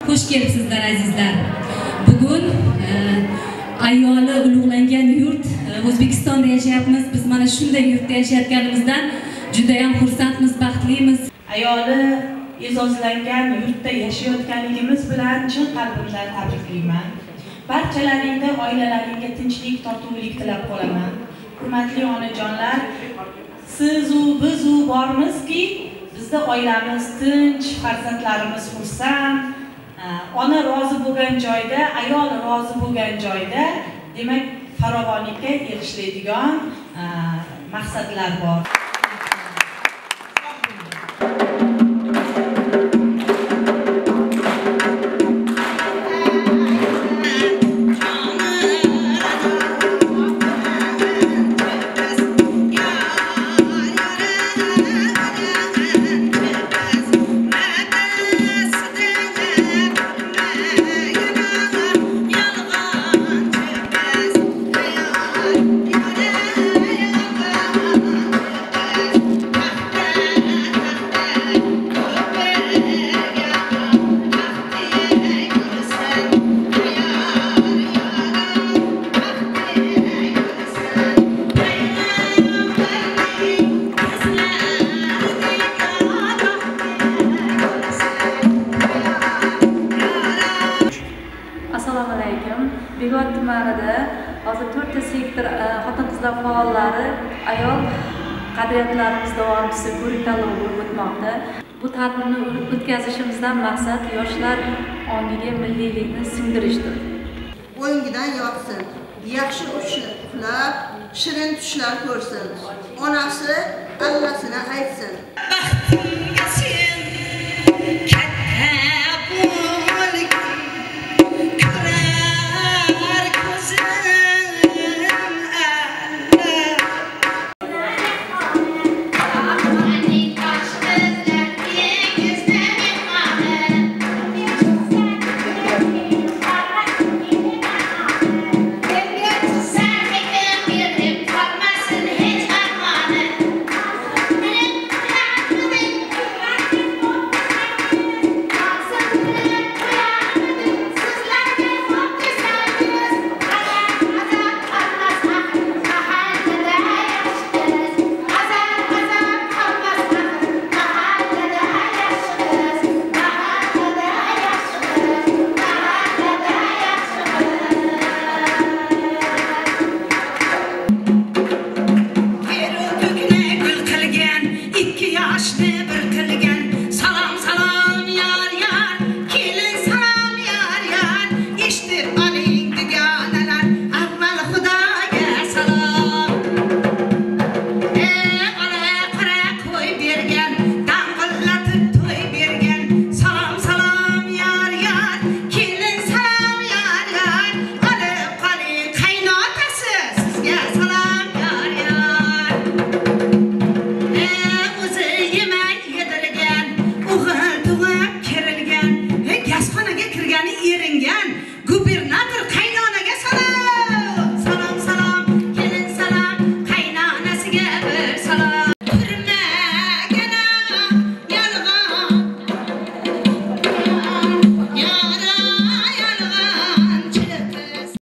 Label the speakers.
Speaker 1: Xush kelibsizlar azizlar. Bugun ayoli ulug'langan yurt O'zbekistonda yashayapmiz. Biz mana shunday yurtda yashayotganimizdan juda ham xursandmiz, baxtlimiz.
Speaker 2: Ayoli e'zozlangan yurtda yashayotganligimiz bilan chin qalbimdan tabriklayman. Barchalaringda oilalaringga tinchlik, totuvlik tilab qolaman. Hurmatli onajonlar, siz u biz u bormizki, bizda oilamiz tinch, farzandlarimiz xursand. Ona rozi bo'lgan joyda, ayol rozi bo'lgan joyda, demak, farovonlikka erishiladigan maqsadlar bor.
Speaker 3: Assalomu alaykum. Beg'ot tumanida hozir 4 ta sektor xotin-qizlar faollari ayol qadriyatlarimiz davomchisi ko'rik tanlovi bo'lib o'tmoqda. Bu tadbirni o'tkazishimizdan maqsad yoshlar ongiga milliylikni singdirishdir.
Speaker 4: O'ngidan yotsin, yaxshi uxlab, shirin tushlar ko'rsin. Onasi allasini aytsin.